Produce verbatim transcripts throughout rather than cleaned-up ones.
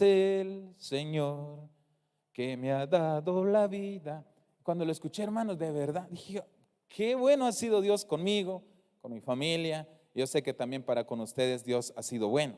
el Señor que me ha dado la vida. Cuando lo escuché, hermanos, de verdad, dije yo, qué bueno ha sido Dios conmigo, con mi familia. Yo sé que también para con ustedes Dios ha sido bueno.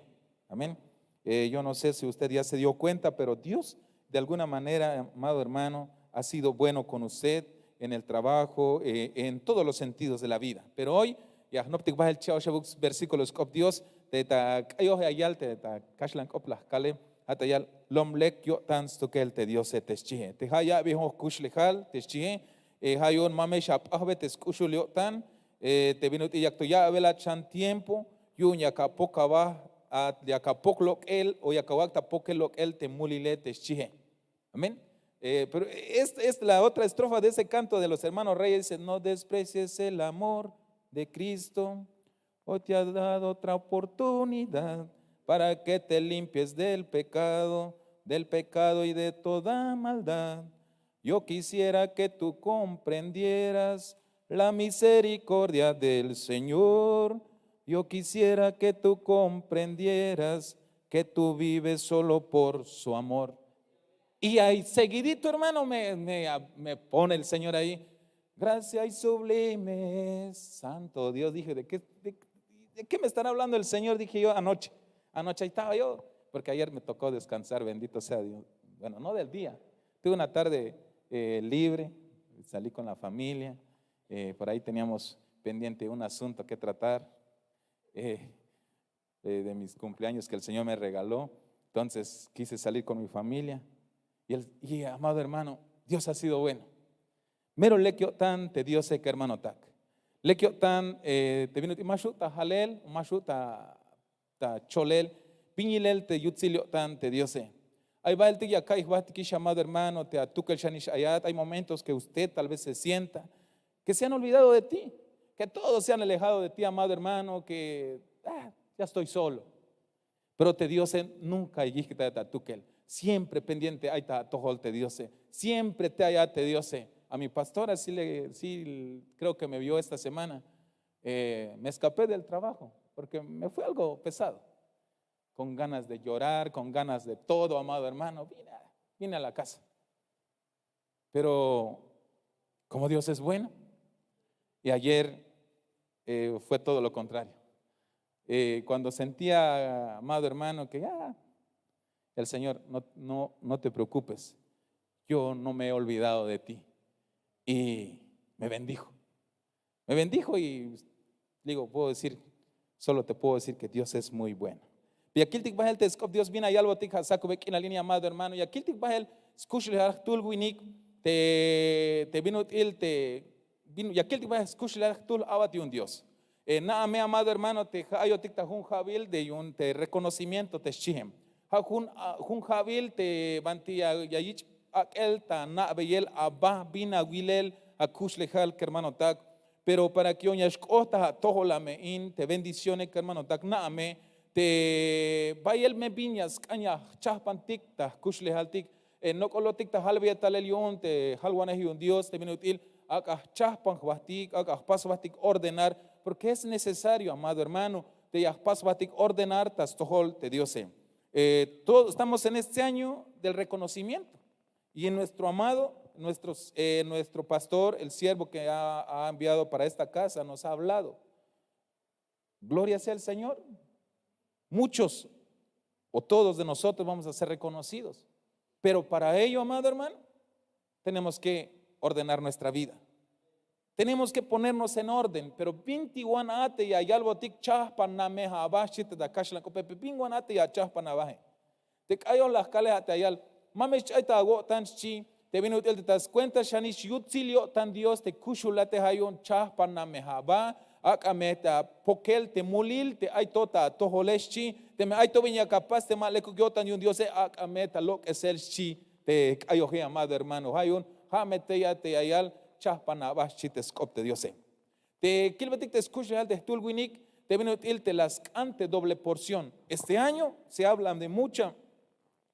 Amén. Eh, yo no sé si usted ya se dio cuenta, pero Dios, de alguna manera, amado hermano, ha sido bueno con usted en el trabajo, eh, en todos los sentidos de la vida. Pero hoy, ya jnoptik bahel cha oxebuk versículos k'op Dios, te ta k'ayoj ya yal te ta kaxlan k'op la jkale, ja' ta yal lom lek yo'tan stukel te Diose te xchihe. Te ja' ya'be jun jkuxlejal te xchihe, eh, ja' yu'un ma me xap'ajbe te sk'uxul yo'tan, eh, te bin ut'il yak to ya'bel a chan tiempo, yu'un yak apok aba, a, yak apok lok'el o yak awak' ta pokel lok'el te mulile te xchihe. Amén. Eh, pero es, es la otra estrofa de ese canto de los hermanos Reyes, dice: "No desprecies el amor de Cristo, hoy te ha dado otra oportunidad para que te limpies del pecado, del pecado y de toda maldad. Yo quisiera que tú comprendieras la misericordia del Señor. Yo quisiera que tú comprendieras que tú vives solo por su amor". Y ahí seguidito, hermano, me, me, me pone el Señor ahí. Gracia y sublime, santo Dios. Dije, ¿de qué, de, de qué me estará hablando el Señor? Dije yo anoche. Anoche ahí estaba yo, porque ayer me tocó descansar, bendito sea Dios. Bueno, no del día. Tuve una tarde, eh, libre, salí con la familia. Eh, por ahí teníamos pendiente un asunto que tratar. Eh, eh, de mis cumpleaños que el Señor me regaló. Entonces quise salir con mi familia. Y, el, y, amado hermano, Dios ha sido bueno. Mero lek yo'tan te Diose, kermanotak. Lek yo'tan, eh, te bin ut'il ma xu' ta jalel, ma xu' ta, ta cholel, bin yilel te yutsil yo'tan te Diose. Ay baheltik ya ka'iy jbahtikix, amado hermano, te atukel xanix ayat. Hay momentos que usted tal vez se sienta que se han olvidado de ti, que todos se han alejado de ti, amado hermano, que, ah, ya estoy solo. Pero te Diose nunca yijkitayat atukel. Siempre pendiente ay ta atojol te Diose. Siempre te ayat te Diose. A mi pastora sí, le, sí creo que me vio esta semana. Eh, me escapé del trabajo porque me fue algo pesado. Con ganas de llorar, con ganas de todo, amado hermano. Vine, vine a la casa. Pero como Dios es bueno, y ayer, eh, fue todo lo contrario. Eh, cuando sentía, amado hermano, que ya, el Señor, no, no, no te preocupes, yo no me he olvidado de ti. Y me bendijo. Me bendijo y digo, puedo decir, solo te puedo decir que Dios es muy bueno. Ya kiltik bahel te sk'op Dios bin ya yalbotik ja' sakube k'inal ini, amado hermano. Ya kiltik bahel skuxlejal jtul winik te, te bin ut'il te, bin, ya kiltik bahel skuxlejal jtul a'bat yu'un Dios. Eh, na'a me, amado hermano, te ja' ayotik ta jun ja'bil de yu'un te reconocimiento te xchihem. Ja' jun, a, jun ja'bil te banti ya, ya yich' ak'el ta na'beyel aba bin awilel akuxlejal, kermanotak. Pero para que yu'un ya xk'ot ta atojol a me in te bendiciones, kermanotak, na'a me te bayel me bin ya sk'an ya jchajpantik ta jkuxlejaltik. Eh, nok'olotik ta jalbeyel talel yu'un te jalwanej yu'un Dios te bin ut'il ak'a jchajpan jbahtik, ak'a jpas jbahtik ordenar, porque es necesario, amado hermano, te ya jpas jbahtik ordenar ta stojol te Diose. Eh, todos estamos en este año del reconocimiento. Y en nuestro amado, nuestros, eh, nuestro pastor, el siervo que ha, ha enviado para esta casa, nos ha hablado. Gloria sea el Señor. Muchos o todos de nosotros vamos a ser reconocidos. Pero para ello, amado hermano, tenemos que ordenar nuestra vida. Tenemos que ponernos en orden. Pero binti wan a te ya yalbotik chajpan na me aba, xchi te ta kaxlan k'ope, bin wan a te ya chajpan abahe. Te k'ayoj la jkale a te ya yal, ma me xch'ay ta awo'tan, xchi. Te bin ut'il te ta skuenta xanix yutsil yo'tan Dios te kuxulate, ja' yu'un chajpan na me aba, ak'a me ta pokel te mulil te ay to ta atojole, xchi. Teme ay to bin yak apas te ma lekuk yo'tan yu'un Diose, ak'a me ta lok'esel, xchi te k'ayoje, amado hermano. Ja' yu'un ja' me tey a te ya yal chajpan aba, xchi te sk'op te Diose. Te kilbetik te skuxlejal te jtul winik, te bin ut'il te la sk'an te doble porción. Este año se habla de mucha,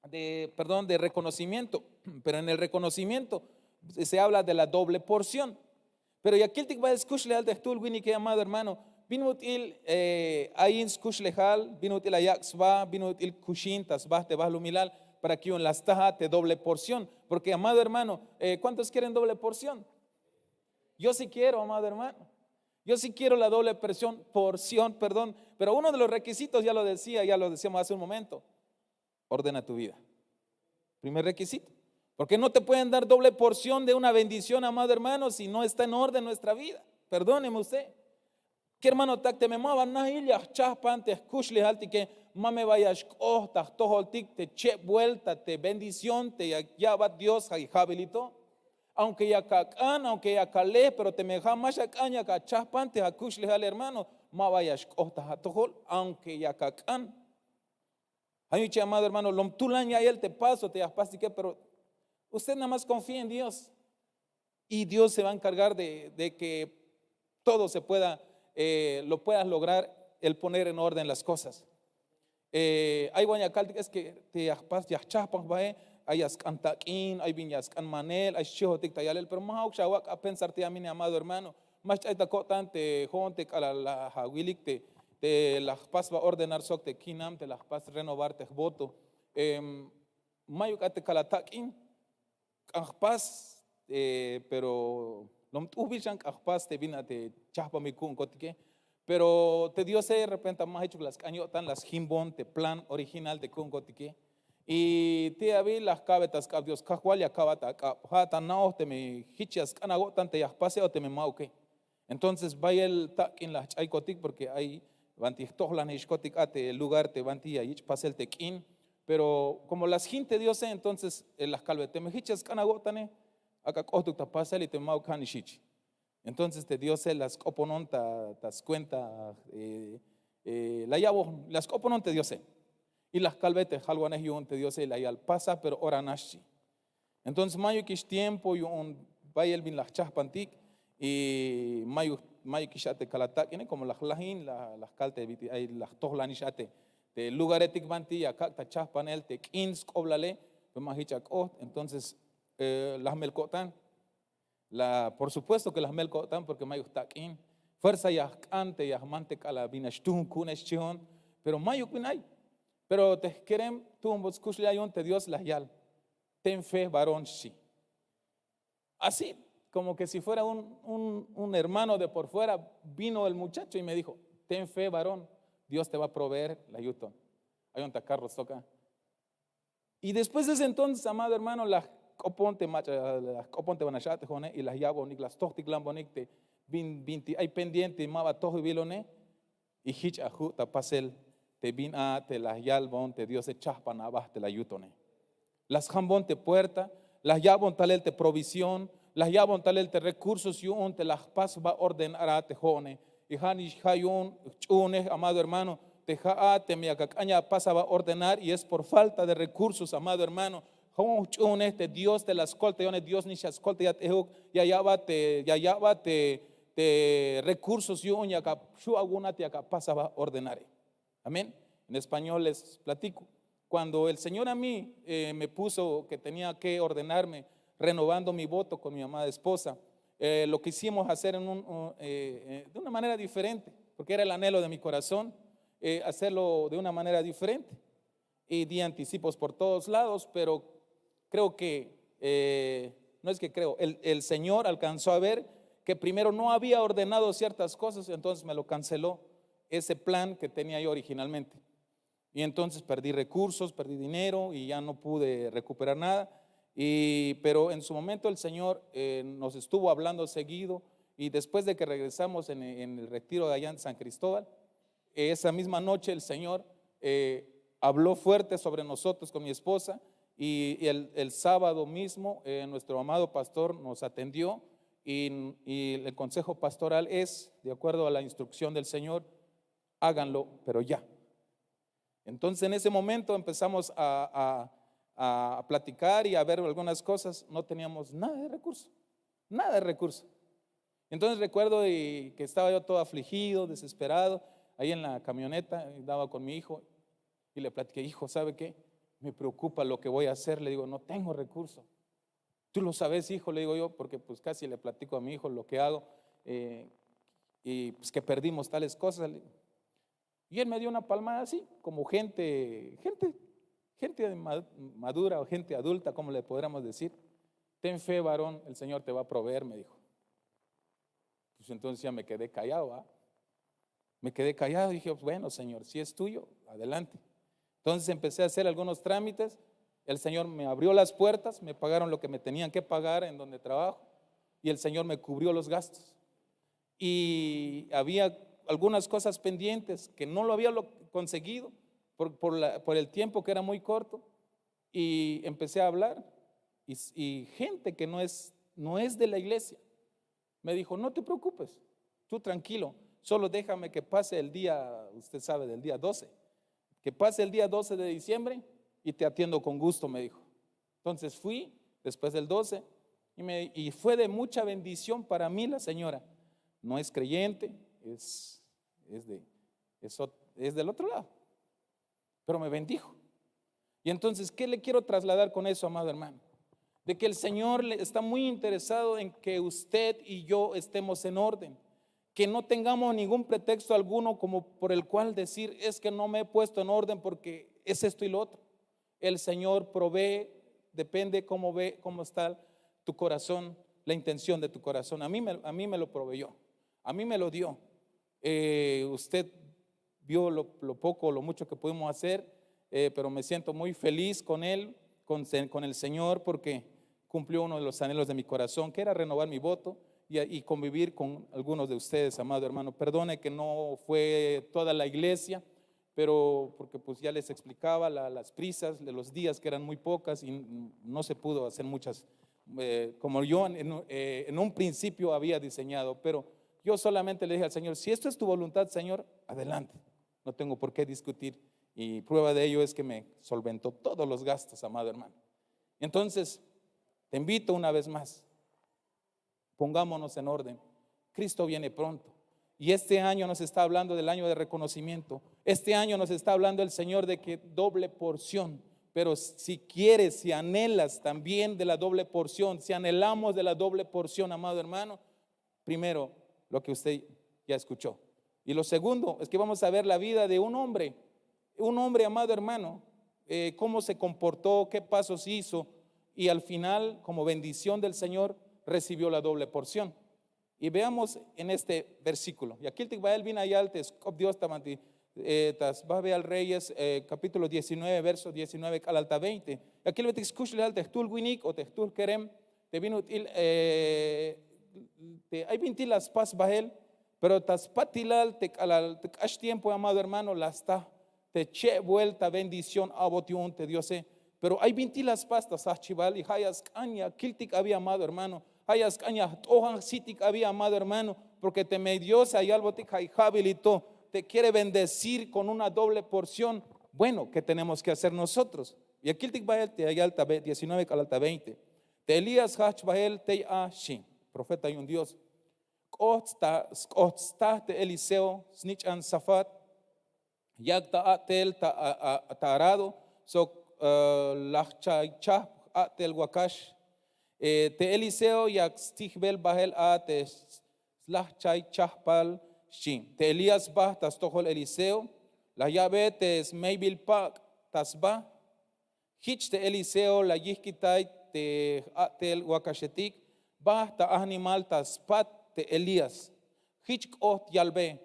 de, perdón, de reconocimiento, pero en el reconocimiento se habla de la doble porción. Pero ya kiltik bahel skuxlejal te jtul winike, amado hermano, Bin ut'il ayin skuxlejal, bin ut'il ayak' sba, bin ut'il kuxin ta sba te balumilal, para ke yu'un la staja te doble porción. Porque, amado hermano, ¿cuántos quieren doble porción? Yo sí quiero, amado hermano. Yo sí quiero la doble porción, porción, perdón. Pero uno de los requisitos, ya lo decía, ya lo decíamos hace un momento, ordena tu vida. Primer requisito. Porque no te pueden dar doble porción de una bendición, amado hermano, si no está en orden nuestra vida. Perdóneme usted. Kermanotak, teme ma ba nahil ya jchajpan te jkuxlejaltike, ma me ba ya xk'oht ta jtojoltik te cheb buelta te bendición te ya ya'bat Dios ja' ja'bilito. Aunque yak ak'an, aunque yak alej, pero teme ja' ma xak'an, yak achajpan te akuxlejal, hermano, ma ba ya xk'oht ta atojol, aunque yak ak'an. Ja' yu'un, amado hermano, lom tulan ya'iyel te paso te ya jpastike, pero usted nada más confía en Dios y Dios se va a encargar de, de que todo se pueda, eh, lo puedas lograr, el poner en orden las cosas. Ay wan ya kaltik, es que te ya jpas, ya jchajpan jbahe, ay ya sk'an tak'in, ay bin ya sk'an manel, ay xchihotik ta yalel, pero ma ja'uk xawak' apensar te ya mine, amado hermano. Ma xch'ay ta ko'tan te jo'on te k'alal la awilik te, te la jpas ba ordenar sok te kinam, te la jpas renovar te jvoto. Mayuk a te kal atak'in, k'an jpas, pero lom t'ujbil xan k'an jpas te bin a te chajpamil ku'unkotike. Pero te Diose de repente ma jichuk la sk'an yo'tan, la sjimbohon te plan original te ku'unkotike. Y tey abi la jka'bey ta sk'ab Dios: Kajwal, ya ka'bat ak'ab. Ja' ta na'oj teme jich ya sk'an awo'tan te ya jpase o teme ma'uke. Entonces bayel tak'in la jch'aykotik, porque ay banti jtojlanixkotik a te lugar te banti ya yich' pasel te k'in. Pero como la sjin te Diose, entonces la jkalbey: Teme jich ya sk'an awo'tane, ak'a k'ohtuk ta pasel, y teme ma'uk, ja'nix jich. Entonces te Diose la sk'oponon ta, ta skuenta, la ya'bon, la sk'oponon te Diose. Y la jkalbey te jalwanej yu'un te Diose, y la yal: Pasa, pero ora nax, xchi. Entonces mayukix tiempo yu'un bayel bin la jchajpantik, y mayuk, mayukix a te kal atak'ine, como la jlajin, la, la jkal te bit'il ay la jtojlanix a te, te lugaretik banti ya kak' ta chajpanel te k'in sk'oblale, pero ma jich ak'oht. Entonces la jmel ko'tan. La, por supuesto que la jmel ko'tan, porque mayuk jtak'in. Fuerza ya jk'an te ya jman te k'alal bin ya xtuhun ku'une, xchihon, pero mayuk bin ay. Pero te jkerem tu'unbot skuxlejal yu'un te Dios la yal: Ten fe, varón, xchi. Así, como que si fuera un, un, un hermano de por fuera, vino el muchacho y me dijo: Ten fe, varón, Dios te va a proveer, la yuton. Ayon ta carro sok a. Y después de ese entonces, amado hermano, la jk'opon te mach'a, la jk'opon te ban a xa'tejo'one, y la ya'bonik, la stojtiklanbonik te bin, binti ay pendiente ma ba tojibilone. Y jich a ju' ta pasel te bin a te la yalbon te Diose: Chajpan aba, te la yutone. La sjambon te puerta, la ya'bon talel te provisión, la ya'bon talel te recursos yu'un te la jpas jba ordenar a te jo'one. Y ja'nix ja' yu'un jch'uhunej, amado hermano, te ja'a teme yak ak'an ya apas aba ordenar y es por falta de recursos, amado hermano. Jo'on jch'uhunej te Dios te la skoltayone, Dios nix ya skoltayat ejuk, ya ya'bat te, ya ya'bat te, te recursos yu'un yak axu' awu'un a te yak apas aba ordenare. Amén. En español les platico. Cuando el Señor a mí me puso que tenía que ordenarme renovando mi voto con mi amada esposa, lo quisimos hacer en un, de una manera diferente, porque era el anhelo de mi corazón hacerlo de una manera diferente. Y di anticipos por todos lados, pero creo que, no es que creo, el, el Señor alcanzó a ver que primero no había ordenado ciertas cosas, entonces me lo canceló ese plan que tenía yo originalmente. Y entonces perdí recursos, perdí dinero y ya no pude recuperar nada. Y, pero en su momento el Señor nos estuvo hablando seguido, y después de que regresamos en, en el retiro de allá en San Cristóbal, esa misma noche el Señor habló fuerte sobre nosotros con mi esposa, y el, el sábado mismo nuestro amado pastor nos atendió, y, y el consejo pastoral es, de acuerdo a la instrucción del Señor: Háganlo, pero ya. Entonces en ese momento empezamos a, a, a platicar y a ver algunas cosas. No teníamos nada de recurso, nada de recurso. Entonces recuerdo y que estaba yo todo afligido, desesperado, ahí en la camioneta, andaba con mi hijo, y le platiqué: Hijo, ¿sabe qué? Me preocupa lo que voy a hacer. Le digo: No tengo recurso. Tú lo sabes, hijo, le digo yo, porque pues casi le platico a mi hijo lo que hago. Eh, y pues que perdimos tales cosas. Y él me dio una palmada así, como gente, gente, gente madura o gente adulta, como le podríamos decir. Ten fe, varón, el Señor te va a proveer, me dijo. Pues entonces ya me quedé callado, ¿ah? Me quedé callado y dije, bueno, Señor, si es tuyo, adelante. Entonces empecé a hacer algunos trámites, el Señor me abrió las puertas, me pagaron lo que me tenían que pagar en donde trabajo y el Señor me cubrió los gastos. Y había algunas cosas pendientes que no lo había conseguido por, por el tiempo que era muy corto y empecé a hablar y gente que no es, no es de la iglesia me dijo, no te preocupes, tú tranquilo, solo déjame que pase el día, usted sabe, del día doce, que pase el día doce de diciembre y te atiendo con gusto, me dijo. Entonces fui después del doce y, me, y fue de mucha bendición para mí la señora. No es creyente, es, es, de, es, es del otro lado, pero me bendijo. Y entonces, ¿qué le quiero trasladar con eso, amado hermano? De que el Señor está muy interesado en que usted y yo estemos en orden, que no tengamos ningún pretexto alguno como por el cual decir, es que no me he puesto en orden porque es esto y lo otro. El Señor provee, depende cómo ve, cómo está tu corazón, la intención de tu corazón. A mí me, a mí me lo proveyó, a mí me lo dio. Eh, usted vio lo, poco o lo mucho que pudimos hacer, eh, pero me siento muy feliz con él, con, con el Señor, porque cumplió uno de los anhelos de mi corazón, que era renovar mi voto y, convivir con algunos de ustedes, amado hermano. Perdone que no fue toda la iglesia, pero porque pues ya les explicaba las prisas de los días que eran muy pocas y no se pudo hacer muchas eh, como yo en, eh, en, un principio había diseñado, pero yo solamente le dije al Señor, si esto es tu voluntad, Señor, adelante, no tengo por qué discutir. Y prueba de ello es que me solventó todos los gastos, amado hermano. Entonces, te invito una vez más, pongámonos en orden. Cristo viene pronto. Y este año nos está hablando del año de reconocimiento. Este año nos está hablando el Señor de que doble porción. Pero si quieres, si anhelas también de la doble porción, si anhelamos de la doble porción, amado hermano, primero lo que usted ya escuchó. Y lo segundo es que vamos a ver la vida de un hombre, un hombre, amado hermano, eh, cómo se comportó, qué pasos hizo, y al final, como bendición del Señor, recibió la doble porción. Y veamos en este versículo. Y aquí el tikbael bin ayal te sk'op Dios ta banti, eh, ta sbahbe al Reyes, eh, capítulo diecinueve, verso diecinueve k'alal ta veinte. Y aquí el betik skuxlejal te jtuhl winik o te jtuhl kerem, te bin ut'il, eh, te ay binti la spas bahel, pero ta spatilal te k'alal te k'ax tiempo, amado hermano, la sta te che' vuelta bendición a'bot yu'un te Diose. Pero ay binti la spas ta sahchibal y ha' ya sk'an ya kiltik abi, amado hermano. Ha' ya sk'an ya jt'ojan sitik abi, amado hermano, porque teme Dios ya yalbotik ha' y ha'bil y to te quiere bendecir con una doble porción. Bueno, ¿qué tenemos que hacer nosotros? Ya kiltik bahel te ya yal ta diecinueve k'alal ta veinte. Te Elías jajch bahel tey a xchi, profeta yu'un Dios. K'oht ta sk'oht sta te Eliseo snich'an Safat, yak ta a'tel ta arado sok lajchaychajp a'tel wakax. Te Eliseo yak stijbel bahel a te slajchaychajpal, xchi. Te Elías sba ta stojol Eliseo, la ya'be te smeybil pak' ta sba. Jich te Eliseo la yijkitay te a'tel wakaxetik, ba ta ajnimal ta spat te Elías. Jich k'oht yalbe.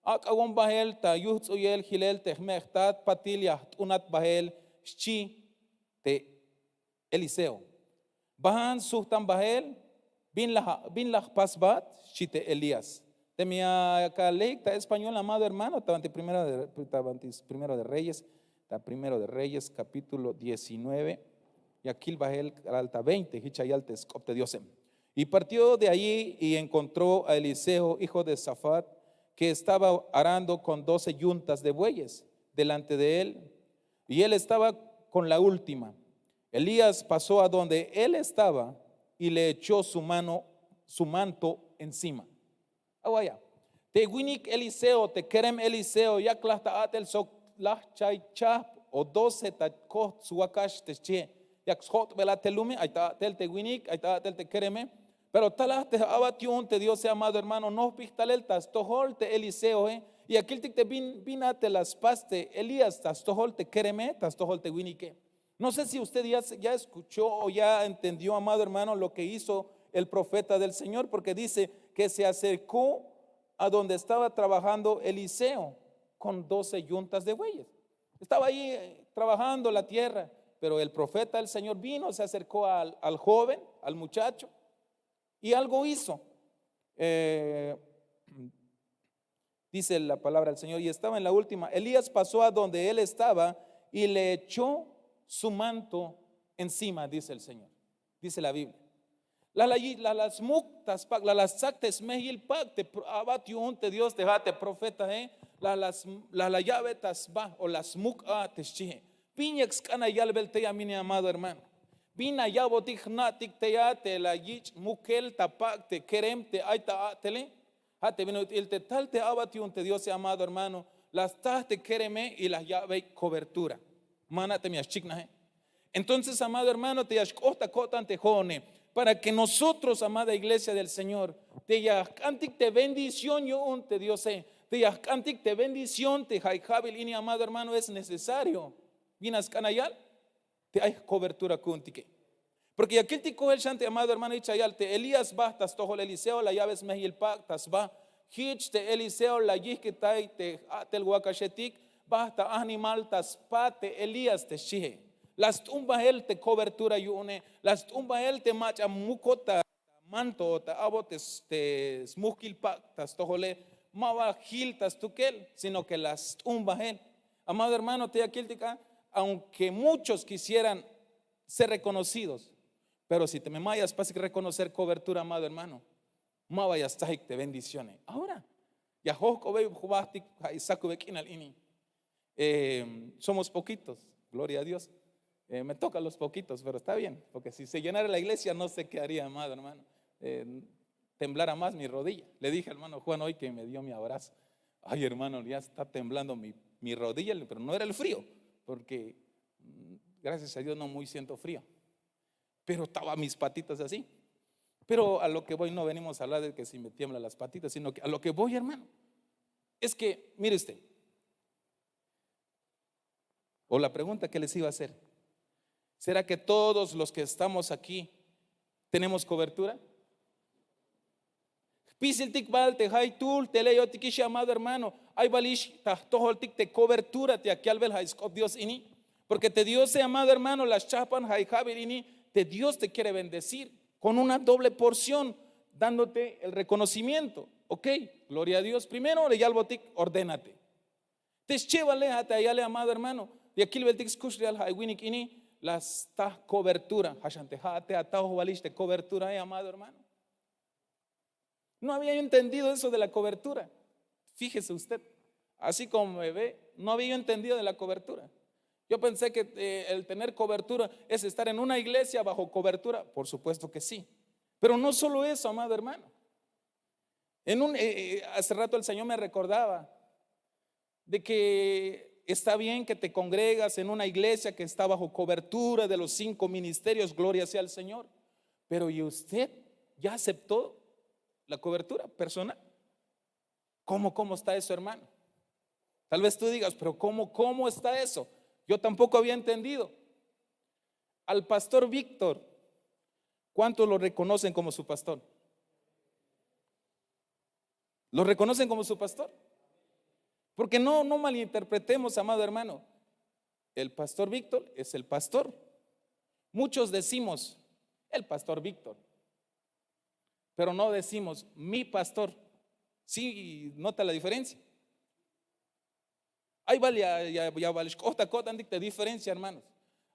Ak'awon bahel ta yujts'uyel jilel te jme' jtat patil ya jt'unat bahel, xchi te Eliseo. Bahan sujtan bahel, bin la jpasbat, xchi te Elías. Teme ya ka lehik ta español, amado hermano, ta banti primero de Reyes, ta primero de Reyes, capítulo diecinueve, ya kil bahel k'alal ta veinte, jich ya yal te sk'op te Diose. Y partió de allí y encontró a Eliseo, hijo de Safat, que estaba arando con doce yuntas de bueyes delante de él, y él estaba con la última. Elías pasó a donde él estaba y le echó su mano, su manto encima. Awaya, te winik Eliseo, te kerem Eliseo, yak laj ta a'tel sok laj chay chajp o doce ta kojt swakax te xchie. Yak sjo'tbel a te lumi, ay ta a'tel te winik, ay ta a'tel te kereme. Pero talaj te a'bat yu'un te diose, amado hermano, nojpij talel ta stojol te eliseoe. Y ya kiltik te bin bin a te la spas te elías ta stojol te kereme, ta stojol te winike. No sé si usted ya escuchó o ya entendió, amado hermano, lo que hizo el profeta del señor, porque dice que se acercó a donde estaba trabajando eliseo, con doce yuntas de bueyes. Estaba ahí trabajando la tierra, pero el profeta del señor vino, se acercó al joven, al muchacho, y algo hizo. Dice la palabra del señor, y estaba en la última. Elías pasó a donde él estaba y le echó su manto encima, dice el señor, dice la biblia. La la smuk ta spak', la la stsak te smejyil pak' te a'bat yu'un te dios te ja' te profetae. La la ya'be ta sba o la smuk' a te xchie. Bin yak sk'an la yalbel tey a mi amado hermano? Bin la ya'botik jna'tik tey a te la yich' mukel ta pak' te kerem te ay ta a'tele. Ja' te bin ut'il te tal te a'bat yu'un te diose, amado hermano, la staj te kereme y la ya'bey kobertura. Ma na' te me ya xchiknaje. Entonces, amado hermano, te ya xk'oht ta ko'tan te jo'one, para ke nosotros, amada iglesia del señor, te ya jk'antik te bendición yu'un te diose, te ya jk'antik te bendición te jayja'bil ini, amado hermano, es necesario. Bin la sk'an la yal? Te ay jkobertura ku'untike. Porke ya kiltik kojel xan te amado hermano hich la yal te elías bajt ta stojol eliseo la ya'be smejyil pak' ta sba. Hich te eliseo la yijkitay te a'tel wakaxetik, bajt ta animal ta spa te elías te xchihe. La st'un bahel te kobertura yu'une. La st'un bahel te mach'a mukot ta manto o ta a'bot te smujkil pak' ta stojole. Ma ba jil ta stukel, sino ke la st'un bahel. Amado hermano, te ya kiltik a, aunke muchos kisieran ser rekonocidos, pero si teme ma ya spasik rekonocer kobertura, amado hermano, ma ba ya stsajik te bendicione. Ahora ya jojk'obey jbahtik ja' isakube k'inal ini. Somos pokitos, gloria a dios. Me toka los pokitos pero esta bien, porke si se llenara la iglesia no se ke haria, amado hermano. Temblara mas mi rodilla. Le dije hermano juan hoy ke me dio mi abrazo. Ay hermano, ya sta temblando mi rodilla, pero no era el frio, porke gracias a dios no muy siento frio. Pero taba mis patitas así. Pero a lo ke voy no venimos a hablar de ke si me tiembla las patitas sino ke a lo ke voy hermano, es ke mire usted, o la pregunta ke les iba a hacer, sera ke todos los ke estamos akí tenemos kobertura? Jpisiltik bal te jaytuhl te leyotikix amado hermano. Ay bal ix ta jtojoltik te kobertura te yak yalbel ja' isk'op dios ini. Porke te diose amado hermano la schahpan ja' ija'bil ini. Te dios te kiere bendecir kon una doble porción, dándote el rekonocimiento. Okey, gloria a dios primero le yalbotik, ordénate. Te schebale ja' te ayale amado hermano, ya kilbeltik skuxlejal ja' iwinik ini. La sta kobertura ja' xan te ja' te atajojbalix te koberturae amado hermano. No había yo entendido eso de la kobertura. Fíjese usted, así komo me ve no había yo entendido de la kobertura. Yo pensé ke el tener kobertura es estar en una iglesia bajo kobertura por supuesto ke sí. Pero no solo eso amado hermano. Hace rato el señor me rekordaba de ke esta bien ke te kongregas en una iglesia ke esta bajo kobertura de los cinko ministerios gloria sea al señor. Pero y usted ya asepto la kobertura personal? Komo komo esta eso hermano? Tal vez tu digas pero komo komo esta eso? Yo tampoko había entendido. Al pastor viktor, kuántos lo rekonocen komo su pastor? Lo rekonocen komo su pastor? Porke no no malinterpretemos amado hermano. El pastor viktor es el pastor. Muchos decimos el pastor viktor, pero no decimos mi pastor. Si nota la diferencia? Ay bal ya bal xk'oht ta ko'tantik te diferencia hermanos.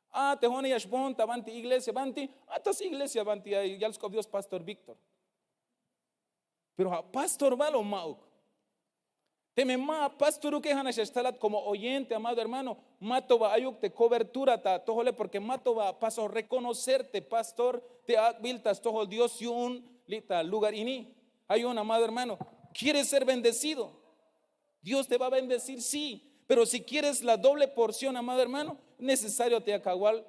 A te jo'one ya xbohon ta banti iglesia banti, a ta siglesia banti ya yal sk'op dios pastor viktor. Pero ja' pastor bal o ma'uk? Teme ma apastoruke ja' nax ya xtalat komo oyente amado hermano, ma to ba ayuk te kobertura ta atojole porke ma to ba apasoj rekonocer te pastor te ak'bil ta stojol dios yu'un li' ta lugar ini. Ja' yu'un amado hermano, kieres ser bendecido? Dios te va a bendecir sí. Pero si kieres la doble porción amado hermano, necesario te ya kawal.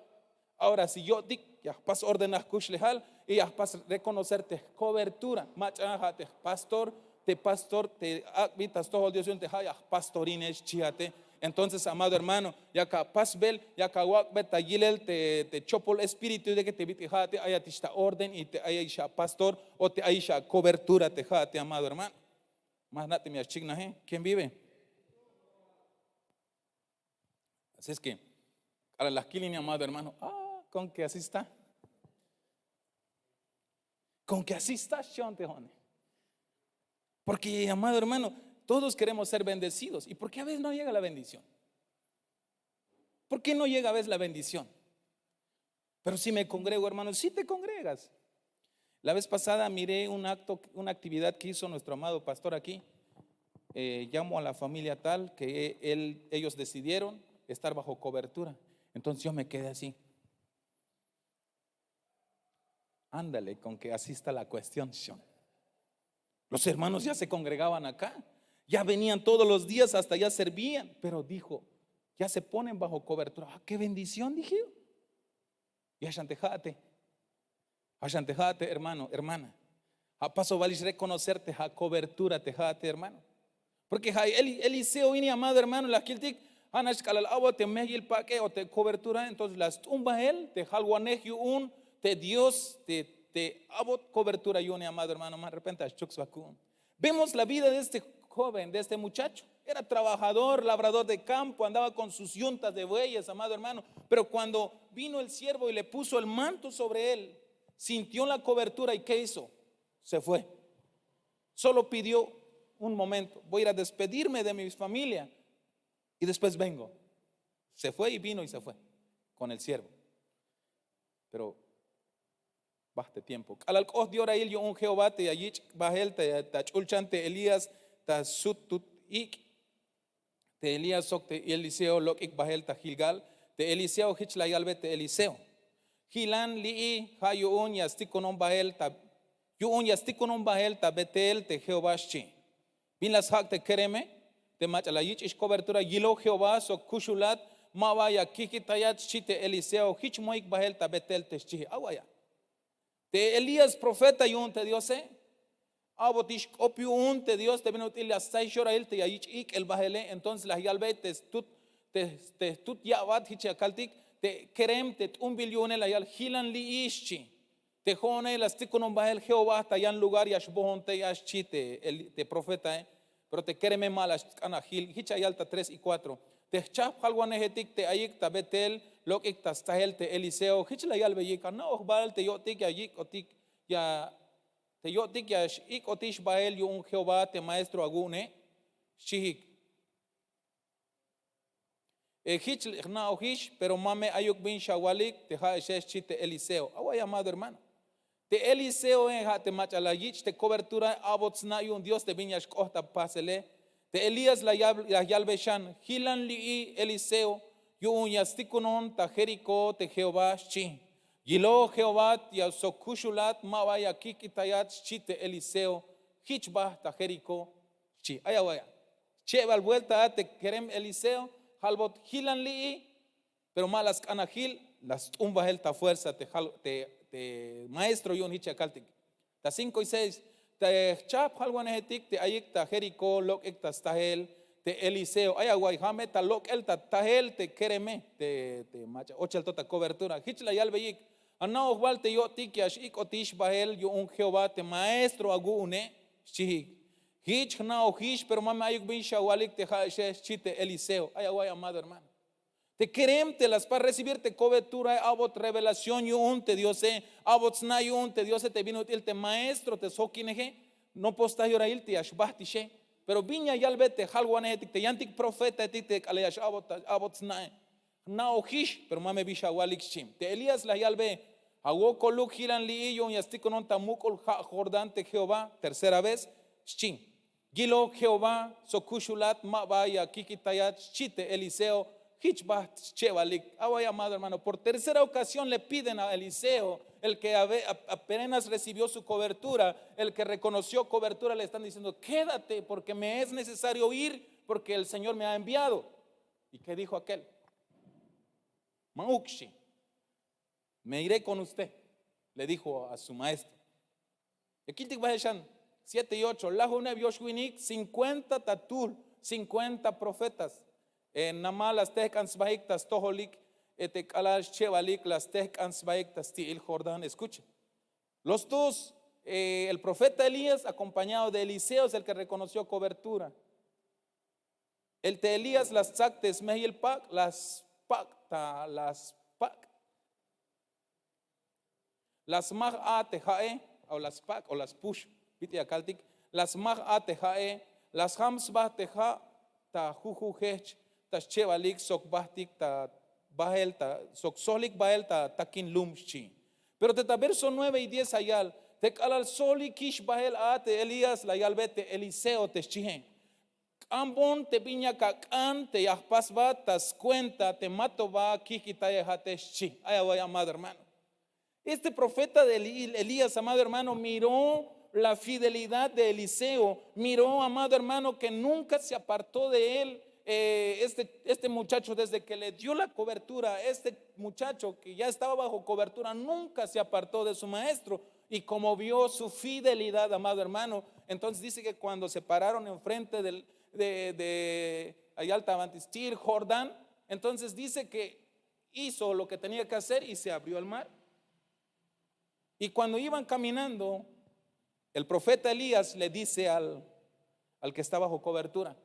Ahora si yo'tik Ya jpas ordenar jkuxlejal y ya jpas reconocer te jcobertura. Mach'a ja' te jpastor, te pastor te ak'bi ta stojol Dios yu'un te ja' ya jpastorine, xchi a te. Entonces, amado hermano, yak apasbel, yak awak'bel ta yilel te chopol espíritu de que te bit'il ja'ate ayatix ta orden y te ayix apastor o te ayix acobertura te ja'ate, amado hermano. Ma jna' te me ya xchiknaje. ¿Quién vive? Así es que k'alal la jkil ini, amado hermano, ah, con que así está. Con que así está, xchi on te jo'ne. Porque, amado hermano, todos queremos ser bendecidos. ¿Y por qué a veces no llega la bendición? ¿Por qué no llega a veces la bendición? Pero si me congrego, hermano, si te congregas. La vez pasada miré un acto, una actividad que hizo nuestro amado pastor aquí. Eh, llamo a la familia tal que él, ellos decidieron estar bajo cobertura. Entonces yo me quedé así. Ándale, con que así está la cuestión, Señor. Los hermanos ya se congregaban acá, ya venían todos los días, hasta ya servían, pero dijo, ya se ponen bajo cobertura. Ah, qué bendición, dije yo. Y ashan te ja'ate, ashan te ja'ate, hermano, hermana. Ja' paso balix reconocer te ja' cobertura te ja'ate, hermano. Porque ja' Eli- Eliseo ini, amado hermano, la jkiltik, ja' nax k'alal a'bot te mejyil pak'e o te cobertura, entonces la st'un bahel te jalwanej yu'un te Dios te, te a'bot cobertura yu'une, amado hermano, ma repente a xchuk sba ku'un. Vemos la vida de este joven, de este muchacho. Era trabajador, labrador de campo, andaba con sus yuntas de bueyes, amado hermano. Pero cuando vino el siervo y le puso el manto sobre él, sintió la cobertura y ¿qué hizo? Se fue. Solo pidió un momento, voy a ir a despedirme de mi familia y después vengo. Se fue y vino y se fue con el siervo. Pero bajt tiempo. K'alal k'ot yorail yu'un Jehová te ya yich' bahel ta, ta ch'ulchan te Elías ta sut tut ik'. Te Elías sok te Eliseo lok'ik bahel ta Gilgal. Te Eliseo jich la yalbe te Eliseo: Jilan li'i, ja' yu'un ya stikunon bahel ta, yu'un ya stikunon bahel ta Betel te Jehová, xchi. Bin la sjak' te kereme te mach'a la yich'ix cobertura, yilo Jehová sok kuxulat, ma ba ya kijkitayat, xchi te Eliseo. Jich moik bahel ta Betel te xchi. Awaya. Te Elías profeta yu'un te Diose, a'botix k'op yu'un te Dios te bin ut'il ya stsaix yorail te ya yich' ik'el bahele. Entonces la yalbey te stut, te, te stut ya'bat jich ya kaltik, te kerem te t'unbil yu'une la yal: Jilan li'i, xchi. Te jo'one la stikunon bahel Jehová ta yan lugar ya xbohon tey a, xchi te, el- te profetae. Pero te kereme ma la sk'an ajil. Jich ya yal ta tres y cuatro. Te jchajp jalwanejetik te ayik ta Betel lok'ik ta stsajel te Eliseo, jich la yalbeyik: Ana'oj bal te yo'tik ya yik'otik, ya, te yo'tik ya x-ik'otix bahel yu'un Jehová te maestro awu'une, xchijik. E jich jna'ojix, pero ma me ayuk bin xawalik te ja'exe, xchi te Eliseo. Away, amado hermano. Te Eliseoe, ja' te mach'a la yich' te coberturae, a'bot sna' yu'un Dios te bin ya xk'oht ta pasele. Te Elías la yal- la yalbe xan: Jilan li'i, Eliseo, yu'un ya stikunon ta Jericó te Jehová, xchi. Yilo Jehová ya sok kuxulat, ma ba ya kijk'itayat, xchi te Eliseo. Jich ba ta Jericó, xchi. Ay awaya. Chebal vuelta a te kerem Eliseo, jalbot: Jilan li'i. Pero ma la sk'an ajil, la st'un bahel ta fuerza te jal- te, te maestro yu'un jich ya kaltik. Ta cinco y seis, te jchajp jalwanejetik te ayik ta Jericó lok'ik ta stajel te Eliseo. Ay away, ja' me ta lok'el ta tajel te kereme, te, te mach'a ochel to ta cobertura. Jich la yalbeyik: Ana'oj bal te yo'tik ya x-ik'otix bahel yu'un Jehová te maestro awu'une, xchijik. Jich jna'ojix, pero ma me ayuk bin xawalik te ja'exe, xchi te Eliseo. Ay away, amado hermano. Te kerem te la spas recibir te coberturae, a'bot revelación yu'un te Diose, a'bot sna' yu'un te Diose te bin ut'il te maestro te sjokineje. Nopo staj yorail te ya xbajtixe. Pero bin ya yalbe te jalwanejetik, te yantik profetaetik te k'alal ya x-a'bot, a'bot sna'e: Jna'ojix, pero ma me bi xawalik, xchi. Te Elías la yalbe: Awokoluk, jilan li'i, yu'un ya stikunon ta muk'ul ja' Jordán te Jehová. Tercera vez, xchi. Yilok Jehová sok kuxulat, ma ba ya kijkitayat, xchi te Eliseo. Jich ba schebalik. Away, amado hermano, por tercera ocasión le piden a Eliseo, el que ave- a- apenas recibió su cobertura, el que reconoció cobertura, le están diciendo: Quédate, porque me es necesario ir, porque el Señor me ha enviado. ¿Y qué dijo aquel? Ma'uk, xchi. Me iré con usted, le dijo a su maestro. Ya kiltik bahel xan siete y ocho, lajuneb yox winik cincuenta ta tul, cincuenta profetas. Namal la stehk'an sbahik ta stojolik te k'alal schebalik la stehk'an sbahik ta sti'il Jordán. Escucha. Los dos, el profeta Elías acompañado de Eliseo es el que reconoció cobertura. El te Elías la stsak te smehiyel pak', la spak' ta la spak'. La smaj a te ja'e, o la spak' o la spux, bit'il ya kaltik. La smaj a te ja'e, la sjam sba te ja' ta juju jehch ta schebalik sok bahtik ta bahel ta sok sojlik bahel ta takin lum, xchi. Pero te ta verso nueve y diez ya yal te k'alal sojlikix bahel a te Elías, la yalbe te Eliseo te xchihe: K'ambon te bin yak ak'an te ya jpasbat ta skuenta te mato ba kihk'itayej a te, xchi. Ay away, amado hermano. Este profeta de Eli- Elías, amado hermano, miró la fidelidad de Eliseo, miró, amado hermano, que nunca se apartó de él. Eh, este, este muchacho, desde que le dio la cobertura, este muchacho que ya estaba bajo cobertura, nunca se apartó de su maestro. Y como vio su fidelidad, amado hermano, entonces dice que cuando se pararon enfrente del, de, de allá al Tabantistir, Jordán, entonces dice que hizo lo que tenía que hacer y se abrió el mar. Y cuando iban caminando, el profeta Elías le dice al, al que está bajo cobertura: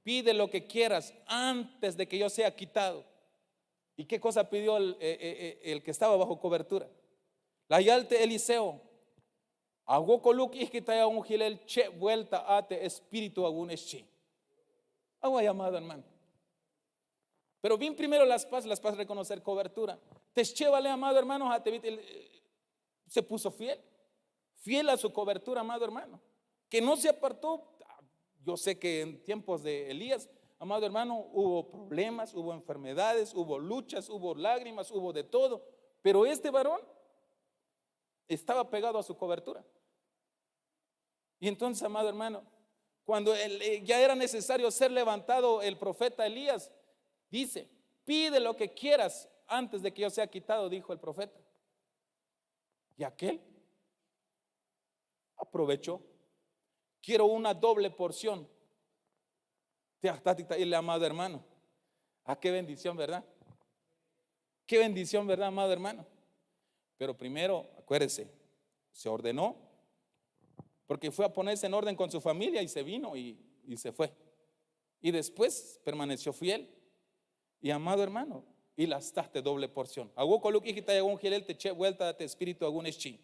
"Pide lo que quieras antes de que yo sea quitado". ¿Y qué cosa pidió el, eh, eh, eh, el que estaba bajo cobertura? La yal te Eliseo: "Awokoluk ijkitayawon jilel cheb vuelta a te espíritu awu'un", xchi. Awa, amado hermano. Pero bin primero la spas, la spas reconocer cobertura. Te schebale, amado hermano, ja' te bit'il, eh, se puso fiel. Fiel a su cobertura, amado hermano. Que no se apartó. Yo sé que en tiempos de Elías, amado hermano, hubo problemas, hubo enfermedades, hubo luchas, hubo lágrimas, hubo de todo. Pero este varón estaba pegado a su cobertura. Y entonces, amado hermano, cuando él, eh, ya era necesario ser levantado el profeta Elías, dice: "Pide lo que quieras antes de que yo sea quitado", dijo el profeta. Y aquel aprovechó. Quiero una doble porción. Te ya jtatik ta ilel, amado hermano. Ah, qué bendición, ¿verdad? Qué bendición, ¿verdad, amado hermano? Pero primero, acuérdese, se ordenó, porque fue a ponerse en orden con su familia y se vino y, y se fue. Y después permaneció fiel. Y, amado hermano, y la staj te doble porción. Awokoluk ijkitayawon jilel te cheb vuelta te espíritu awu'un, xchi.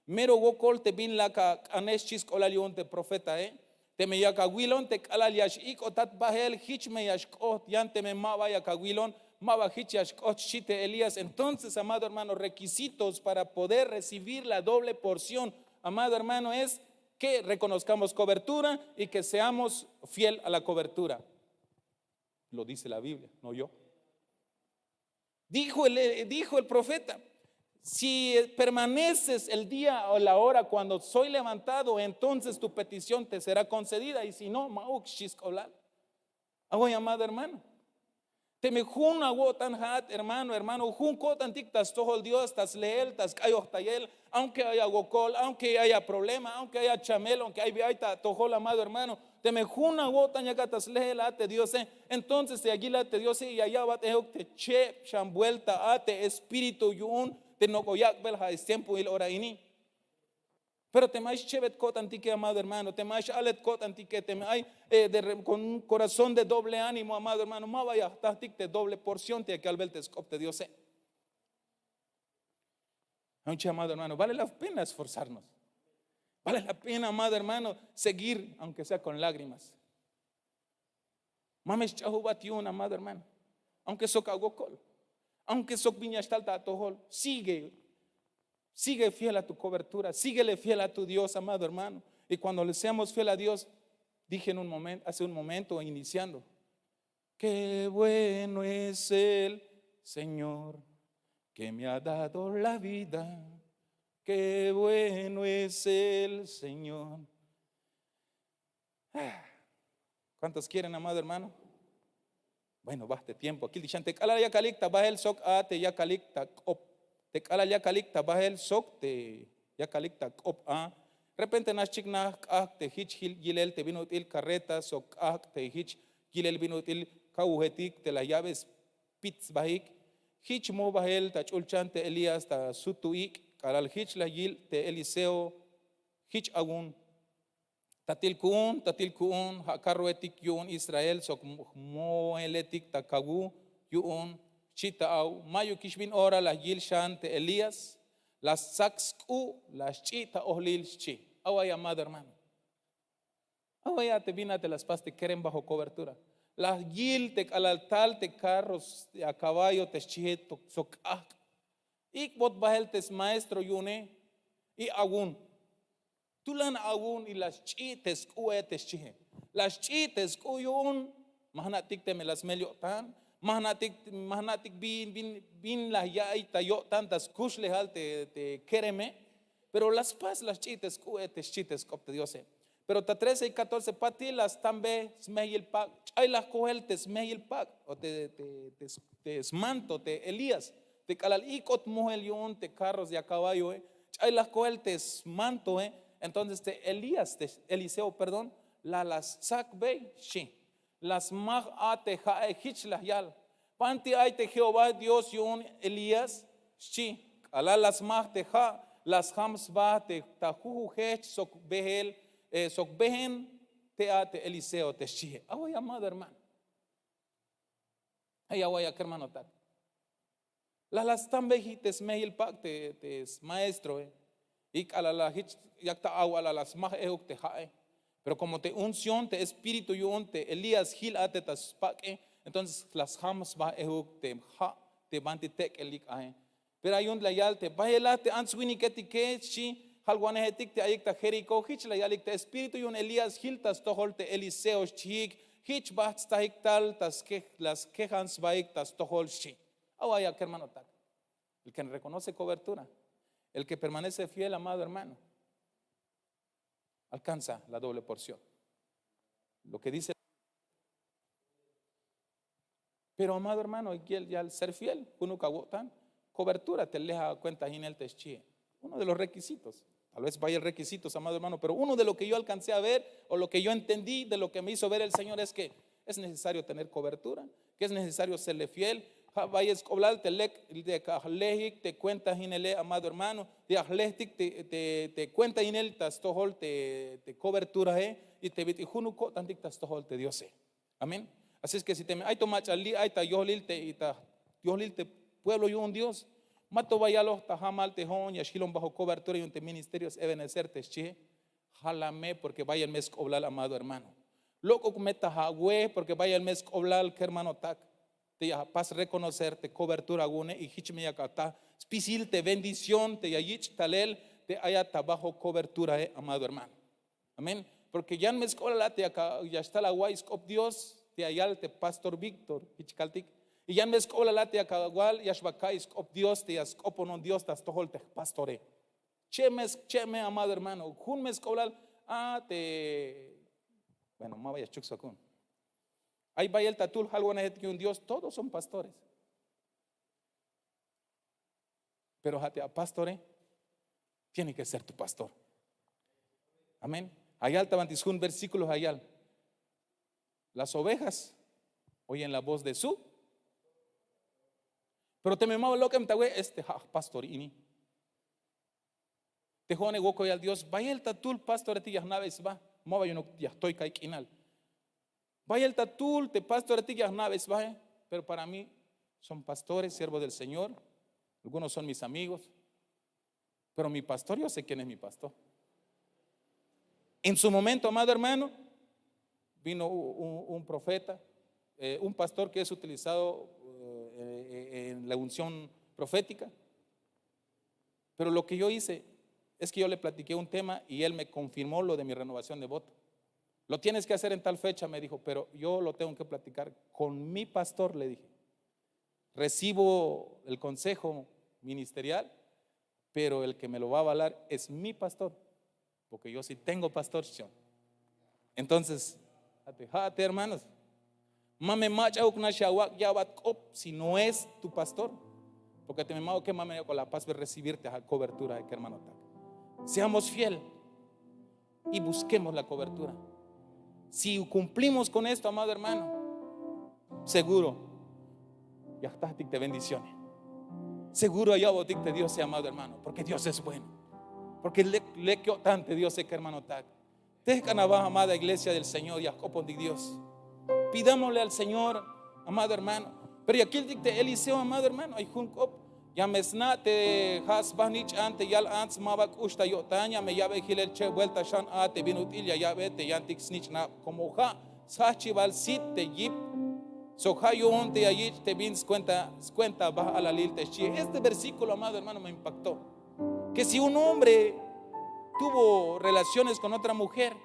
Mero wokol te bin lak ak'ane, xchi sk'oblal yu'un te profetae. Teme yak awilon te k'alal ya x-ik'otat bahel, jich me ya xk'oht yan teme ma ba yak awilon, ma ba jich ya xk'oht, xchi te Elías. Entonces, amado hermano, requisitos para poder recibir la doble porción, amado hermano, es que reconozcamos cobertura y que seamos fiel a la cobertura. Lo dice la Biblia, no yo. Dijo el, eh, dijo el profeta: "Si, eh, permaneces el día o la hora cuando soy levantado, entonces tu petición te será concedida, y si no, ma'uk", xchi sk'oblal. Awoy, amado hermano. Teme jun awo'tan ja'at, hermano, hermano, jun ko'tantik ta stojol Dios, ta sleel, ta sk'ayojtayel, aunque haya wokol, aunque haya problema, aunque haya chamel, aunque ay bi ay ta atojol, amado hermano, teme jun awo'tan yakat ta sleel a te Diose, entonces ya yilat te Diose y ya ya'bat euk te cheb xan vuelta a te espíritu yu'un te nok'o yak'bel ja' stiempoil ora ini. Pero teme ay schebet ko'tantike, amado hermano, teme ay x-alet ko'tantike, teme ay, eh, de re- con un corazón de doble ánimo, amado hermano, ma ba ya jtajtik te doble porción te ya kalbel te sk'op te Diose. Ay, amado hermano, vale la pena esforzarnos. Vale la pena, amado hermano, seguir, aunque sea con lágrimas. Ma me xch'ajubat yu'un, amado hermano. Aunque sok awokol, aunque sok bin ya xtal ta atojol, sigue, sigue fiel a tu cobertura, síguele fiel a tu Dios, amado hermano. Y cuando le seamos fiel a Dios, dije en un momento, hace un momento, iniciando, qué bueno es el Señor que me ha dado la vida. Qué bueno es el Señor. Ah, ¿cuántos quieren, amado hermano? Bueno, ba te tiempo. Kiltik xan te k'alal yakalik ta bahel sok a te yakalik ta k'op te k'alal yakalik ta bahel sok te yakalik ta k'op a. Repente nax chiknaj k'ahk' te hich yilel te bin ut'il karreta sok k'ahk' te hich yilel bin ut'il kawuhetik te la ya'be spit sbahik. Hich mo bahel ta ch'ulchan te Elías ta sutu ik' k'alal hich la yil te Eliseo hich awun. Tatil ku'un, tatil ku'un ha karrohetik yu'un Israel sok moheletik ta kawu yu'un xchi ta aw. Mayukix bin ora la yil xan te Elías, la stsak sk'u', la xch'i' ta ohlil xchi. Aw ay amado hermano. Aw ay a te bin a te la spas te kerem bajo kobertura. La yil te k'alal tal te karros, te a kaballo te xchihe sok k'ahk'. Ik'bot bahel te smaestro yu'une y awun. Tulan awun y la xch'i' te sk'u'e te xchihe. La xch'i' te sk'u' yu'un. Ma jna'tik teme la smel yo'tan, ma jna'tik, ma jna'tik bin bin bin la ya'iy ta yo'tan ta skuxlejal te kereme. Pero la spas la xch'i' te sk'u'e te xchi te sk'op te diose. Pero ta trece y catorce patil la stambe smejyil pak'. Ch'ay la jkohel te smejyil pak' o te smanto te Elías, te k'alal ik'ot mohel yu'un te karros y a kaballoe. Ch'ay la jkohel te smantoe. Entonces te Elías te Eliseo perdón, la la stsakbey xchi. La smaj a te ha'e hich la yal. Banti ay te Jehová Dios yu'un Elías xchi. K'alal la smaj te ha' la sjam sba te ta jujujech sok behel sok behen te a te Eliseo te xchihe. Aw ay amado hermano. Ay aw ay a kermanotak. La la stambeji te smejil pak' te smaestroe. Y k'alal la hich yak ta aw a la la smaj ejuk te ha'e. Pero komo te unción te espíritu yu'un te Elías jil a te ta spak'e, entonces la sjam sba ejuk te ha' te banti tek'elik ae. Pero ay yu'un la yal te bayel a te ants-winiketike xchi. Jalwanejetik te ayik ta Jericó hich la yalik te espíritu yu'un Elías jil ta stojol te Eliseo xchihik. Hich bajt' stajik tal ta skejan sbahik ta stojol xchi. Aw ay a kermanotak. El ke reconoce kobertura, el ke permanece fiel amado hermano, alkanza la doble porción. Lo ke dice. Pero amado hermano, yal ser fiel junuk awo'tan. Kobertura te leja kuentahinel te xchihe. Uno de los rekisitos. Tal vez bayel rekizitos amado hermano pero uno de lo ke yo alkanse a ver o lo ke yo entendí de lo ke me hizo ver el señor es ke es nesesario tener kobertura, ke es nesesario serle fiel. Ha bayel sk'oblal te lek te ajlehik te kuentahinele amado hermano, te ajlehtik te kuentahinel ta stojol te koberturahe y te bit'il junuk ko'tantik ta stojol te diose. Amén. Así es ke si teme ay to mach'a li' ay ta yohlil te pueblo yu'un dios, ma to ba yaloj ta jamal te ho'on ya xjilon bajo kobertura yu'un te ministerio s-ebenecer te xchihe. Jalame porke bayel me sk'oblal amado hermano. Lok'uk me ta awe porke bayel me sk'oblal kermanotak. Te ya apas rekonocer te kobertura awu'une y hich me yak ata spisil te bendición te ya yich' talel te ayat ta bajo koberturahe amado hermano. Amén. Porke yan me sk'oblal a te ya xtal awa'iy sk'op dios te ya yal te pastor víctor hich kaltik. Y yan me sk'oblal a te ya awal ya xba ka'iy sk'op dios te ya sk'oponon dios ta stojol te jpastore. Che' me amado hermano jun me sk'oblal a te bueno ma ba ya xchuk sba ku'un. Ay bayel ta tul jalwanejetik yu'un dios todos son pastores. Pero ha te apastore tiene ke ser tu pastor. Amén. Ayal ta banti sjun versíkulo ayal, las ovejas oyen la voz de su. Pero teme ma ba lok'em ta we este ha' jpastor ini. Te ho'one wokoyal dios bayel ta tul pastoretik ya jna'bey sba. Ma ba yu'unuk ya jtoy ka'y k'inal. Bayel ta tul te pastoretik ya jna'bey sbahe. Pero para mí son pastores siervos del señor. Algunos son mis amigos. Pero mi pastor yo se quién es mi pastor. En su momento amado hermano, vino un profeta, un pastor ke es utilizado en la unción profétika. Pero lo ke yo hice es ke yo le platikí un tema y él me konfirmó lo de mi renovación de voto. Lo tienes ke hacer en tal fecha me dijo pero yo lo tengo ke platikar kon mi pastor le dije. Resibo el konseho ministerial, pero el ke me lo va a avalar es mi pastor. Porke yo si tengo pastor xchion. Entonces, ha te hermanos, ma me mach'ahuk nax ya awak' ya'bat k'op si no es tu pastor. Porque teme ma'uke, ma me yak'bal apasbe recibir te cobertura, kermanotak. Seamos fiel y busquemos la cobertura. Si cumplimos con esto, amado hermano, seguro ya jtatik te bendiciones. Seguro ya ya'botik te Dios, amado hermano, porque Dios es bueno. Porque lek yo'tan te Dios, kermanotak. Tejk'an aba, amada iglesia del Señor, ya jk'opontik Dios. Pidámosle al Señor, amado hermano. Pero ya kiltik te Eliseo, amado hermano, ay jun k'op. Ya me sna' te ja' sba snich'an te yal ants, ma ba k'ux ta yo'tan. Ya me ya'be jilel cheb buelta xan a te bin ut'il ya ya'be te yantik snich'nab, como ja' sjajchibal sit te yip sok ja' yu'un te ya yich' te bin skuenta, skuenta ba alalil, te xchi. Este versículo, amado hermano, me impactó. Que si un hombre tuvo relaciones con otra mujer,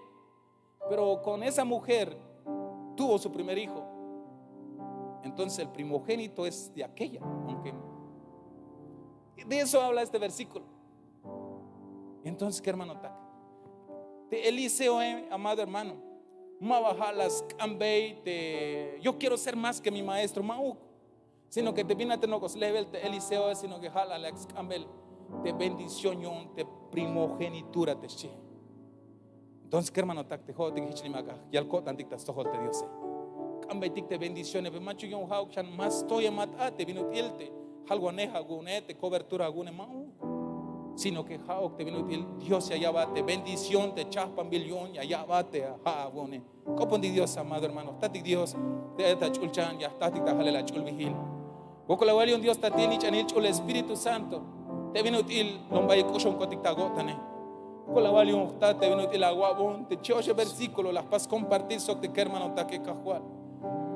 pero con esa mujer tuvo su primer hijo, entonces el primogénito es de aquella, aunque de eso habla este versículo. Entonces, kermanotak, te Eliseo, eh, amado hermano, ma ba ja' la sk'ambey te yo quiero ser más que mi maestro, ma'uk. Sino que te bin a te nok'o slejbel te Eliseo, sino que ja' la lek sk'ambel te bendición yu'un te primogenitura, te xchi. Entonces, kermanotak, te jo'otik jich nimak aj yal ko'tantik ta stojol te Diose. K'ambeytik te bendiciones, pero machuk yu'un ja'uk xan ma stoyemat a te bin ut'il te jalwanej awu'une, te cobertura awu'une, ma'uk. Sino que ja'uk te bin ut'il Dios ya ya'bat te bendición, te chajpanbil yu'un ya ya'bat te ja' awu'une. K'opontik Dios, amado hermano, jtatik Dios te ta ch'ulchan, ya jtatik ta jalel ach'ulbijil. Wokol awal yu'un Dios ta ti' nich'anil ch'ul Espíritu Santo, te bin ut'il lombayel k'uxonkotik ta awo'tane. Wokol awal yu'un jtat te bin ut'il awa'bon te chi' oxe versículo la jpas compartir sok te kermanotake. Kajwal,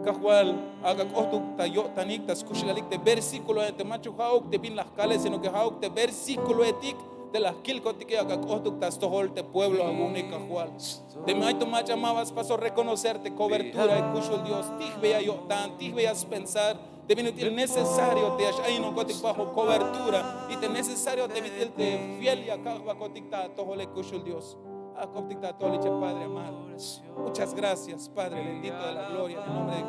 Kajwal, ak'a k'ohtuk ta yo'tanik, ta skuxlejalik te versículoe, te machuk ja'uk te bin la jkale, sino que ja'uk te versículoetik te la jkilkotike, ak'a k'ohtuk ta stojol te pueblo awu'une, Kajwal. Teme ay to mach'a ma ba spasoj reconocer te cobertura, kuxul Dios, tijbeya yo'tan, tijbeya spensar te bin ut'il necesario te ya x-ayinonkotik bajo cobertura, y te necesario te bin ut'il te fiel ya kajwakotik ta atojole, kuxul Dios. Ajk'optik ta atojole, che Padre amado. Muchas gracias, Padre bendito de la gloria, en el nombre de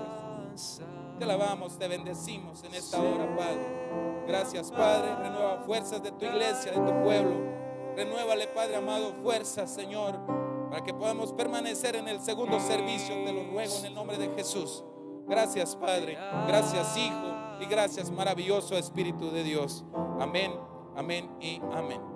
Jesús. Te alabamos, te bendecimos en esta hora, Padre. Gracias, Padre. Renueva fuerzas de tu iglesia, de tu pueblo. Renuévale, Padre amado, fuerzas, Señor, para que podamos permanecer en el segundo servicio. Te lo ruego en el nombre de Jesús. Gracias, Padre. Gracias, Hijo. Y gracias, maravilloso Espíritu de Dios. Amén, amén y amén.